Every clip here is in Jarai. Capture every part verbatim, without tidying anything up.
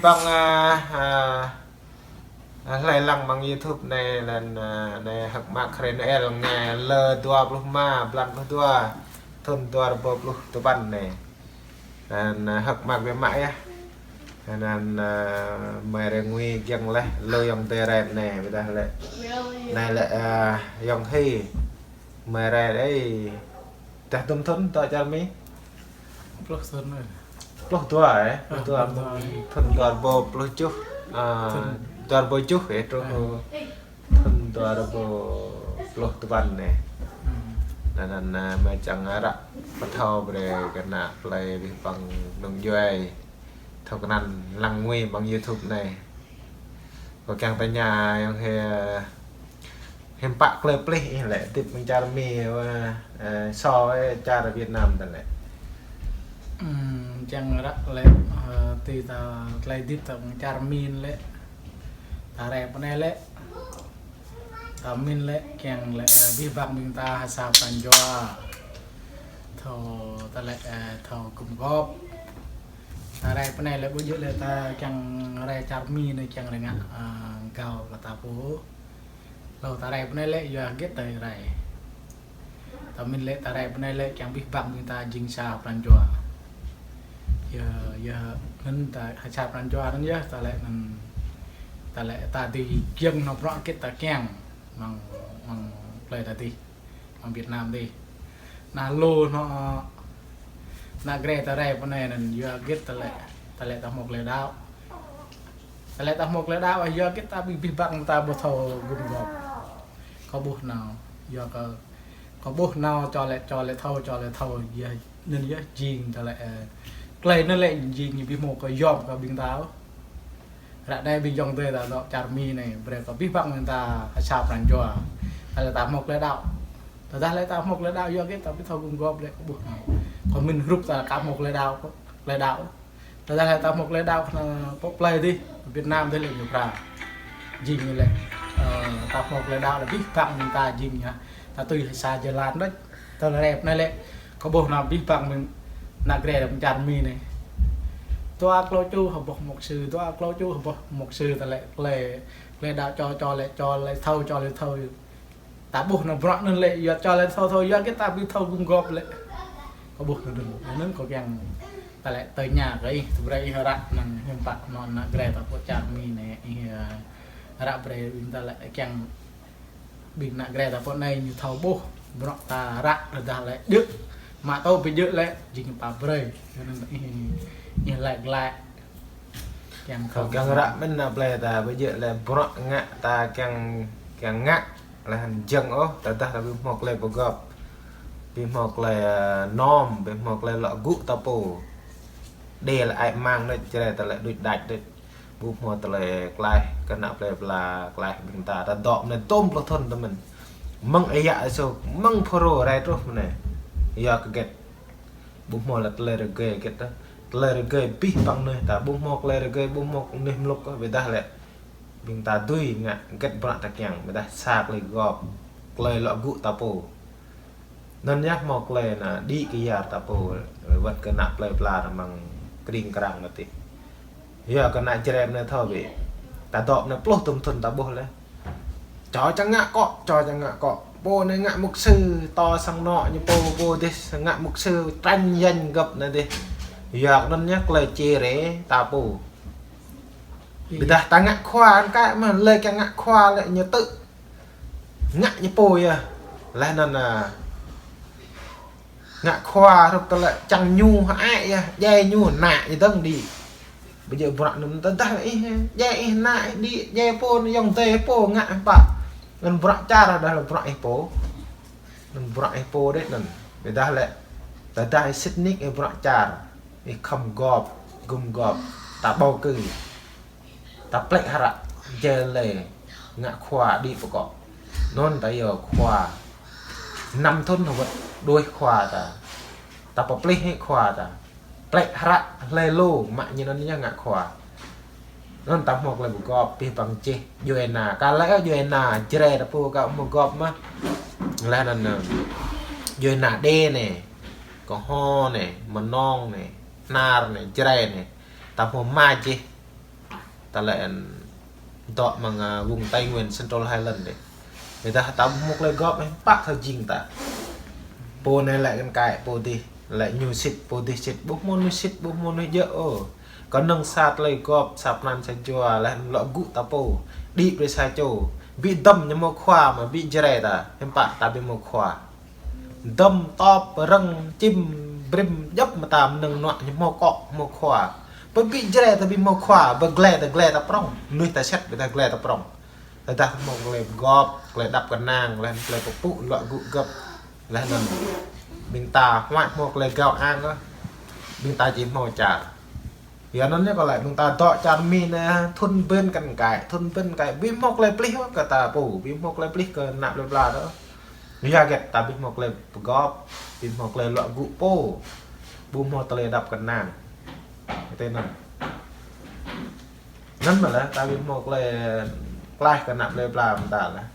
Păng, a, a, hlơi lăng mơ̆ng YouTube anai lĕ, a, anai hơ̆k mơak Khre Noel nge lơ dua pluh rơma, blan pluh dua, thŭn dua rơbâo pluh tơpăn anai. Anŭn, a, hơ̆k mơak biă mă yơh. Anŭn, a, mơi rai ngui giŏng laih, lu ayŏng adơi rai anai, ƀiădah lĕ. Anai lĕ, a, ayŏng Hi. Mơi rai đơi. Tah dŭm thŭn dŏ čar Mi? Pluh thŭn. Pluh dua, ơ? Pluh dua. Pluh dua. Thŭn dua rơbâo pluh tơjuh, a, thŭn dua rơbâo tơjuh, ơ, truh thŭn dua rơbâo pluh tơpăn anai. Anŭn, anŭn, a, mơi čang ră pơthâo brơi kơ ană plơi abih bang mơnơ̆ng djuai thâo kơnăl lăng ngui mơ̆ng YouTube anai. Kâo kiăng tơña ayŏng Hi, hiư̆m pă tơlơi pơplih ih lĕ hơdip mơ̆ng čar Mi, a, a, so, ơ, čar Việt Nam ta lĕ. Ừm, kiăng ră lĕ, ơ, tui ta tơlơi hơdip ta mơ̆ng čar Mi lĕ. Ta rai pơ anai lĕ. Ta mĭn lĕ kiăng lĕ, ơ, abih bang ƀing ta ha sa pran jua. Thâo ta lĕ, ơ, thâo gum gop. Ta rai pơ anai lĕ ƀu djơ̆ lĕ ta kiăng rai čar Mi anai kiăng rai ngă, a, gao kơ ta pô. Lu ta rai pơ anai lĕ yua hơget ta rai. Ta mĭn lĕ ta rai pơ anai lĕ kiăng abih bang ƀing ta jing sa pran jua. Yua, yua anŭn ta ha sa pran jua anŭn yơh ta lĕ anŭn ta lĕ ta dưi giŏng nao bruă hơget ta kiăng mơ̆ng, mơ̆ng plơi ta dih. Mơ̆ng Việt Nam dih. Anŭn lu anŏ, ană gre ta rai pơ anai anŭn yua hơget ta lĕ, ta lĕ ta hmâo tơlơi đaŏ. Ta lĕ ta hmâo tơlơi đaŏ, yua hơget ta abih, abih bang ta ƀu thâo gum gop. Kâo ƀuh nao, yua kơ, kâo ƀuh nao čô lĕ, čô lĕ thâo, čô lĕ thâo, yua anŭn yơh jing ta lĕ, ơ, tơlơi anŭn lĕ jing abih hmâo kơ yom kơ ƀing ta. Ră anai ƀing ayŏng adơi ta dŏ čar Mi anai, brơi kơ abih bang ƀing ta ha sa pran jua. Ta lĕ ta hmâo tơlơi đaŏ. Tơdah lĕ ta hmâo tơlơi đaŏ yua hơget ta ƀu thâo gum gop lĕ kâo ƀuh nao. Kâo mĭn hrup ta ka hmâo tơlơi đaŏ, tơlơi đaŏ. Tơdah lĕ ta hmâo tơlơi đaŏ kơ ană pơ plơi dih, Việt Nam dih lĕ ñu phara. Jing lĕ, ơ, ta hmâo tơlơi đaŏ lĕ abih bang ƀing ta jing yơh. Ta tui ha sa jơlan đôč. Tơl rep anai lĕ, kâo ƀuh nao abih bang mơ̆ng ană gre mơ̆ng čar Mi anai. Dua klâo čô hơbôh mục sư, dua klâo čô hơbôh mục sư ta lĕ, lĕ, lĕ đaŏ čô, čô lĕ, čô lĕ thâo, čô lĕ thâo. Ta ƀuh nao bruă anŭn lĕ, yua čô lĕ thâo thâo, yua hơget ta ƀu thâo gum gop lĕ. Kâo ƀuh nao anŭn, anŭn kâo kiăng ta lĕ tơña kơ ih, tơbrơi ih ră anŭn hiư̆m pă anŭn ană gre ta pơ čar Mi anai, ih, ơ, ră brơi ƀing ta lĕ kiăng ƀing ană gre ta pơ anai ñu thâo ƀuh bruă ta ră rơđah lĕ djơ̆. Mă tơl ƀu djơ̆ lĕ jing pap brơi. Anŭn ih, ih laĭ glaĭ. Kiăng thâo kiăng ră mơ̆n ană plơi ta ƀu djơ̆ lĕ bruă ngă ta kiăng, kiăng ngă lĕ hăng jing ôh, tơdah ta ƀu hmâo tơlơi pơgop. Ƀu hmâo tơlơi, ơ, nom, ƀu hmâo tơlơi lŏ gŭ ta pô. Đe lĕ ai mang đôč, čơrê ta lĕ đuč đač đôč. Ƀu hmâo tơlơi klaih kơ ană plơi pla, klaih ƀing ta, ta dŏ anai dŭm pluh thŭn ta mơ̆n. Mơ̆ng ơi yă sô, mơ̆ng Phurô rai truh mơ̆ng anai. Yua kơ hơget. Ƀu hmâo lĕ tơlơi rơgơi hơget ta. Tơlơi rơgơi abih bang mơnuih ta, ƀu hmâo tơlơi rơgơi, ƀu hmâo mơnuih mluk, ƀiădah lĕ ƀing ta dưi ngă hơget bruă ta kiăng, ƀiădah sa tơlơi gop, tơlơi lŏ gŭ ta pô. Anŭn yơh hmâo tơlơi ană đĭ kơ yar ta pô, wơ̆t kơ ană plơi pla ta mơ̆ng kring krang ta tih. Yua kơ ană Jrai anai thâo bĕ. Ta dŏ anai pluh dŭm thŭn ta ƀuh lĕ. Čô čang ngă akŏ, čô čang ngă akŏ. Pô anai ngă mục sư, tơ sang anŏ ñu pô, pô dih ngă mục sư, trăn yanh găp anai dih. Yua kơ anŭn yơh tơlơi čê rê ta pô. Ƀiădah ta ngă khua, anŭn kơ mơ̆ lĕ kiăng ngă khua lĕ ñu tŭ. Ngă ñu pô yơh. Laih anŭn, a, ngă khua hrup tơlơi čang ñu hơai yơh, djai ñu nă ñu dơ̆ng đĭ. Ƀu djơ̆ bruă anŭn tơdah ih, djai ih nă đĭ, djai pô anŭn ayŏng adơi pô ngă pă. Anŭn bruă čar dah lĕ bruă ih pô. Anŭn bruă ih pô đĕ anŭn. Ƀiădah lĕ, tơdah ih sĭt nik ih bruă čar. Ih khŏm gop, gum gop, ta bầu cử. Ta plĕ hră, jai lĕ, ngă khua đĭ pơkŏ. Anŭn ta yua khua. Năm thŭn wơ̆t đuaĭ khua ta. Ta pơplih hĭ khua ta. Plĕ hră hlơi lu, mă ñu anŭn yơh ngă khua. Anŭn ta hmâo tơlơi pơgop, abih bang čih, djuai ania. Kơ lĕ djuai ania, Jrai ta pô kơ hmâo gop mơ̆. Laih anŭn, djuai ania Đê anai, Kơho anai, Mơnông anai, Hnar anai, Jrai anai. Ta hmâo mă čih. ta lĕ dŏ amăng, a, vùng Tây Nguyên, Central Highland dih. Ƀiădah ta ƀu hmâo tơlơi gŏp, hiư̆m pă thâo jing ta. Pô anai lĕ kăn kaĭ pô dih, lĕ ñu sĭt, pô dih sĭt, ƀu hmâo ñu sĭt, ƀu hmâo ñu djơ̆ ôh. Kơnơ̆ng sa tơlơi gŏp, sa pran sa jua, laih anŭn lŏ gŭ ta pô. Đĭ brơi sa čô. Ƀu dŏm ñu hmâo khua mơ̆, ƀu Jrai ta, hiư̆m pă ta ƀu hmâo khua. Dŏm tŏp rơ̆ng čim brĭm djŏp mơta mơnơ̆ng nuă ñu hmâo akŏ hmâo khua. Pơ ƀu Jrai ta ƀu hmâo khua, pơ glai ta glai ta prŏng. Mơnuih ta sĭt ƀiădah glai ta prŏng. Tơdah hmâo tơlơi pơgop, tơlơi đăp kơnang, laih tơlơi pơpŭ luă gŭ găp. Laih anŭn ƀing ta huăi hmâo tơlơi gao ang ôh. Ƀing ta či hmâo čar. Yua anŭn yơh kâo laĭ ƀing ta dŏ čar Mi anai, thŭn ƀơ̆n kăn kaĭ, thŭn ƀơ̆n kaĭ, ƀu hmâo tơlơi plih ôh kơ ta pô, ƀu hmâo tơlơi plih kơ ană plơi pla ta. Yua hơget ta ƀu hmâo tơlơi pơgop, ƀu hmâo tơlơi luă gŭ pô, ƀu hmâo tơlơi đăp kơnang. Tui anŭn. Anŭn mơ̆ laih ta ƀu hmâo tơlơi klaih kơ ană plơi pla mơ̆ ta laih.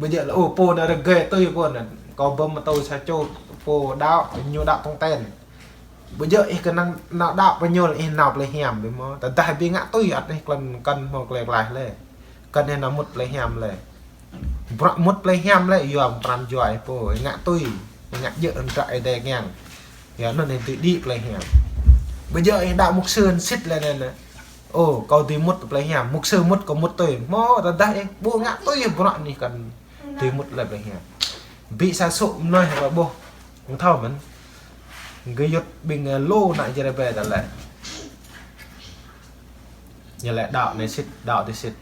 Ƀu djơ̆ laih, ôh, pô anai rơgơi tui pô anai. Kâo bơm mơtô sa čô pô đaŏ, ñu đaŏ tong ten. Ƀu djơ̆ ih kơnơ̆ng nao đaŏ pơ ñu lĕ ih nao plơi hiam ƀu hmâo. Tơdah ƀu ngă tui ăt ih kăn, kăn hmâo tơlơi klaih lĕ. Kăn ih nao mŭt plơi hiam lĕ. Bruă mŭt plơi hiam lĕ, yua pran jua ih pô, ih ngă tui, ih ngă djơ̆ hăng dră Ơi Adai kiăng. Yua anŭn ih dưi đĭ plơi hiam. Ƀu djơ̆ ih đaŏ mục sư sĭt lĕ anai anai. Ôh, kâo dưi mŭt plơi hiam, mục sư mŭt kâo mŭt tui. Hmâo, tơdah ih ƀu ngă tui bruă anai kăn dưi mŭt lĕ plơi hiam. Ƀu sa sŭ mơnuih ƀu ƀuh. Ƀu thâo mơ̆n. Gơyut ƀing, ơ, lu ană Jrai ƀe ta lĕ. Ñu lĕ đaŏ anai sĭt, đaŏ adih sĭt.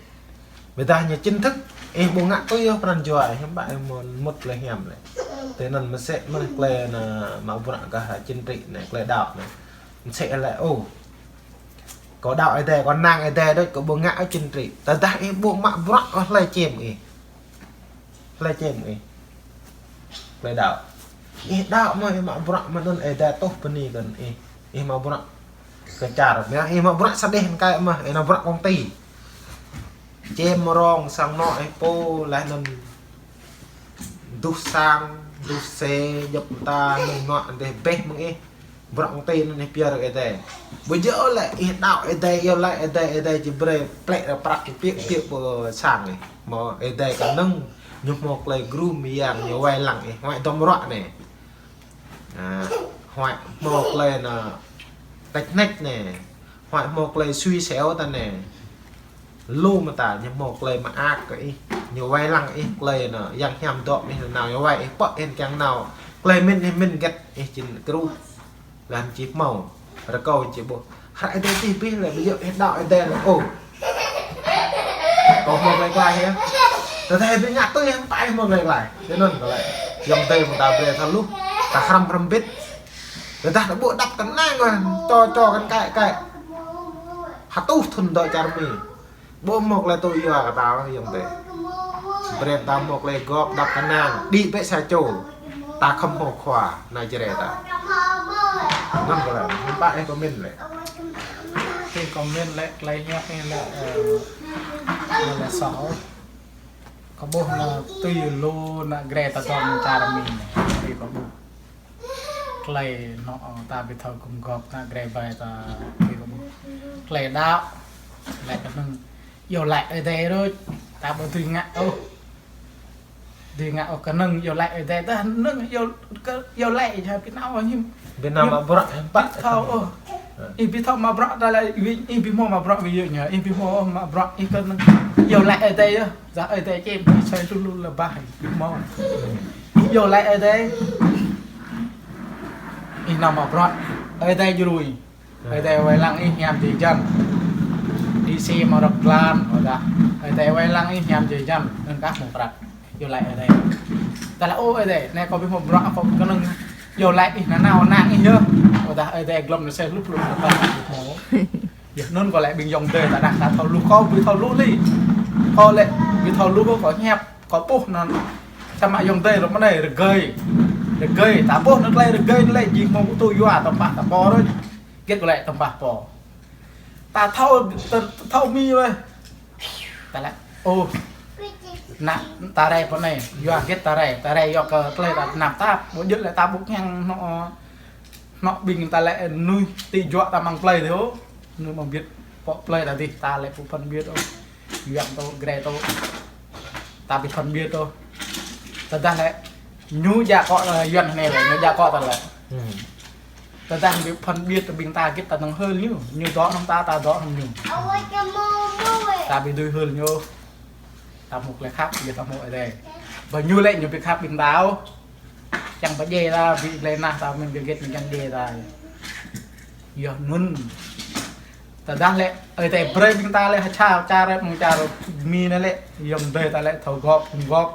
Ƀiădah ñu chính thức, ih ƀu ngă tui yơh pran jua, ih hiư̆m pă ih mŭt, mŭt plơi hiam lĕ. Tui anŭn mơsĕ mơ̆n tơlơi anai mă bruă kơ chính trị anai, tơlơi đaŏ anai. Mơsĕ lĕ, ôh. Kâo đaŏ Ơi Adai, kâo kơnang Ơi Adai đôč, kâo ƀu ngă ôh chính trị. Tơdah ih ƀu mă bruă ôh hlơi čem ih. Hlơi čem ih. Hlơi đaŏ. Ih đaŏ mơ̆ ih mă bruă mơ̆ anŭn Ơi Adai tuh bơni kơ ih. Ih mă bruă kơ čar. Mơ̆ ih mă bruă sa đeh kơ mơ̆, ih nao bruă công ty. Čem rong sang anŏ ih pô laih anŭn duh sang, duh xe, djŏp mơta, mơnơ̆ng nuă, dêh ƀeh mơ̆ng ih. Bruă công ty anŭn ih pơyơr Ơi Adai. Ƀu djơ̆ lĕ ih đaŏ Ơi Adai, iâu laĭ Ơi Adai, Ơi Adai či brơi plĕ ra prăk ih piơ̆ piơ̆ pơ sang ih. Mơ̆ Ơi Adai kơnơ̆ng ñu hmâo tơlơi gru mơyang ñu wai lăng ih, huăi dŏm ruă anai. A, huăi hmâo tơlơi anai tĕch hnĕch anai. Huăi hmâo tơlơi sui seo ta anai. Lu mơta ñu hmâo tơlơi mơak kơ ih, ñu wai lăng ih tơlơi anai, yang hiam dŏ ih nao ñu wai ih pơ ih kiăng nao. Tơlơi mĭn ih mĭn hơget ih či kru. Laih anŭn či hmâo, rơkâo či ƀuh. Hră Ơi Adai čih abih lĕ, ƀu djơ̆ ih đaŏ Ơi Adai lĕ. Ôh. Kâo hmâo tơlơi klaih yơh. Tơdah ih ƀu ngă tui hiư̆m pă ih hmâo tơlơi klaih. Tui anŭn kâo laĭ. Ayŏng adơi ƀing ta brơi thâo hluh, ta hrăm hrăm bit. Tơdah ta ƀu đăp kơnang ôh, čô čô kăn kaĭ kaĭ. Hơtuh thŭn dŏ čar Mi. Ƀu hmâo tơlơi tui yua kơ ta ôh ayŏng adơi. Brơi ta hmâo tơlơi gop đăp kơnang, đĭ bĕ sa čô. Ta khŏm hmâo khua, ană Jrai ta. Anŭn kâo laĭ, hiư̆m pă ih kơmĭn lĕ. Ih kơmĭn lĕ, tơlơi hiăp ih lĕ, ơ, lĕ soh. Kâo ƀuh anai tui lu ană Jrai ta dŏ amăng čar Mi anai, tui kâo ƀuh. Tơlơi anŏ ta ƀu thâo gum gop, ană Jrai ƀe ta ƀu gum. Tơlơi đaŏ, lĕ kơnơ̆ng iâu laĭ Ơi Adai đôč, ta ƀu dưi ngă ôh. Dưi ngă ôh kơnơ̆ng iâu laĭ Ơi Adai, tơdah kơnơ̆ng iâu, kơ, iâu laĭ yơh ƀu nao ôh hiư̆m. Ƀu nao mă bruă hiư̆m pă. Ƀu thâo ôh. Ih ƀu thâo mă bruă ta lĕ, ih ƀu hmâo mă bruă ƀu yơh ñu, ih ƀu hmâo mă bruă, ih kơnơ̆ng iâu laĭ Ơi Adai yơh. Tơdah Ơi Adai čem, ih soi lu lu lĕ bah, ih ƀu hmâo. Iâu laĭ Ơi Adai. Ih nao mă bruă. Ơi Adai djru ih. Ơi Adai wai lăng ih hiam jơjăn. Đi xe mă rơ̆k jơlan, ƀôdah Ơi Adai wai lăng ih hiam jơjăn. Anŭn kah hmâo prăk. Iâu laĭ Ơi Adai. Ta laĭ, ơ Ơi Adai, anai kâo ƀu hmâo bruă, kâo kơnơ̆ng iâu laĭ ih nanao ană ih yơh. Ƀôdah Ơi Adai glŏm anai soi hlup hlup anŭn kah hmâo. Yơh anŭn kâo laĭ ƀing ayŏng adơi ta đah ta thâo hluh, kâo ƀu thâo hluh lĕ. Kâo lĕ ƀu thâo hluh kâo hiăp, kâo ƀuh anŭn. Samơ̆ ayŏng adơi rŏ mơ̆n anai rơgơi. Rơgơi, ta ƀuh anŭn tơlơi rơgơi anŭn lĕ jing hmâo tui yua tơm pah ta pô đôč. Hơget kâo laĭ tơm pah pô. Ta thâo, ta thâo Mi weh. Ta laĭ, ôh. Ană ta rai pơ anai, yua hơget ta rai, ta rai yua kơ tơlơi ta tơnap tap, ƀu djơ̆ lĕ ta ƀu kiăng anŏ, anŏ ƀing ta lĕ mơnuih ti juă ta amăng plơi dih ôh, mơnuih mơbiă. Pŏk plơi ta dih, ta lĕ ƀu phân biệt ôh. Yuan tŏ, Jrai tŏ. Ta ƀu phân biệt ôh. Tơdah lĕ ñu djă akŏ, ơ, Yuan anai lĕ, ñu djă akŏ ta lĕ. Hmm. Tơdah ƀu phân biệt tơ ƀing ta git ta năng hơl ñu. Ñu dŏ hăng ta, ta dŏ hăng ñu. Ta ƀu dưi hơl ñu. Ta hmâo tơlơi khăp, yua ta hmâo Ơi Adai. Ƀơi ñu lĕ ñu ƀu khăp ƀing ta ôh. Čang pơdjai ta, ƀu lĕ nah ta mĭn gơgĕt mĭn čang djai ta. Yua anŭn. Tơdah lĕ, Ơi Adai brơi ƀing ta lĕ, ha čar, čar, mơ̆ng čar Mi anai lĕ, yua mơ̆ng dơi ta lĕ, thâo gŏp, hŭm gŏp.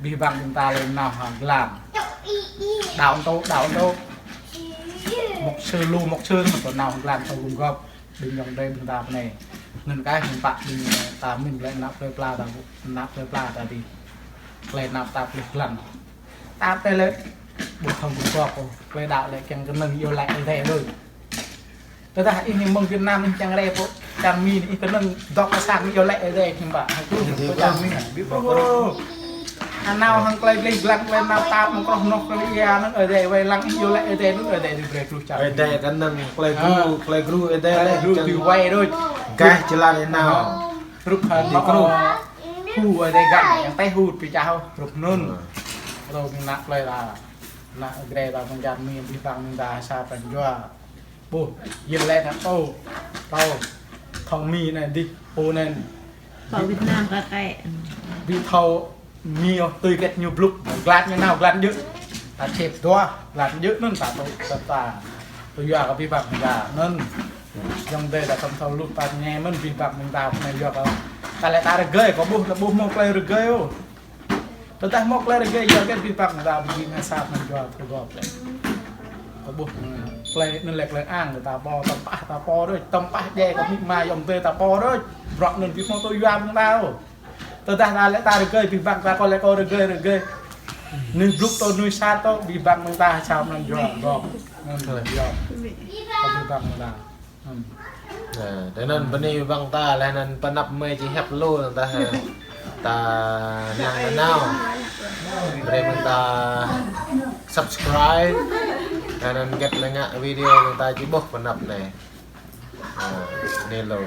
Abih bang ƀing ta lĕ nao ha glan. Đaŏ tŏ, đaŏ tŏ. Mục sư lu, mục sư mă tŏ nao ha glan, thâo hŭm gŏp. Ƀing yŏng đơi ƀing ta pơ anai. Anŭn kah hơ̆ng pă ƀing ta mĭn lĕ ană plơi pla ta, ană plơi pla ta dih. Tơlơi anăp ta plih glan. Ta tơlơi ƀu thâo ƀu gŏp ôh. Tơlơi đaŏ lĕ kiăng kơnơ̆ng iâu laĭ Ơi Adai đôč. Tơdah ih mơ̆ng Việt Nam ih čang rai pơ čar Mi ih kơnơ̆ng dŏ kơ sang iâu laĭ Ơi Adai hiư̆m pă. Hơ̆, pơ čar Mi. Ƀu ôh. Anao hăng tơlơi plih glan, tơlơi anăp ta mơ̆ng kroh noh kơ ia anŭn Ơi Adai wai lăng ih iâu laĭ Ơi Adai anŭn Ơi Adai dưi brơi truh čar Mi. Ơi Adai kơnơ̆ng tơlơi gru, tơlơi gru Ơi Adai lĕ gru čang tui wai đôč. Gah jơlan anao. Hrup hăng tơlơi gru. Hu Ơi Adai gah, yang teh hu pi čah hu, hrup anŭn. Hmm. Rô ƀing ană plơi ta. Ană Jrai ta mơ̆ng čar Mi abih bang ƀing ta sa pran jua. Ƀuh, yơh lĕ ană tŏ. Tŏ. Thâo Mi anai dih, pô anai. Thâo Việt Nam kơ kĕ. Ƀu thâo Mi ôh, tui hơget ñu blŭk, glan ñu nao, glan djơ̆. Ta čep dua, glan djơ̆ anŭn ta tŏ, ta, ta. Tui yua kơ abih bang ƀing ta anŭn. Yŏng đơi ta tŏm thâo luh ta ñe mơ̆n abih bang ƀing ta anai yua kơ. Ta lĕ ta rơgơi, kâo ƀuh, ta ƀuh hmâo tơlơi rơgơi ôh. Tơdah hmâo tơlơi rơgơi yua kơ abih bang ƀing ta ƀu djơ̆ ngă sat mơ̆ng jua thâo gŏp lĕ. Kâo ƀuh, tơlơi anŭn lĕ tơlơi ang ta pô, tơmpah ta pô đôč, tơmpah djai kơ amĭ ama yŏng đơi ta pô đôč. Bruă anŭn ƀu hmâo tui yua ƀing ta ôh. Tơdah ta lĕ ta rơgơi, abih bang ta kâo lĕ kâo rơgơi, rơgơi. Nuih blŭk tŏ, nuih sat tŏ, abih bang ƀing ta sa mơ̆ng jua gŏp. Anŭn yua. Abih bang ƀing ta. Hmm. Nah, tui anŭn bơni ƀing ta lĕ anŭn pơanăp mơi či hiăp lu ta, ta năng nanao. Brơi ƀing ta subscribe. Anŭn hơget lĕ ngă video ƀing ta či ƀuh pơanăp anai. Nah, anai lu.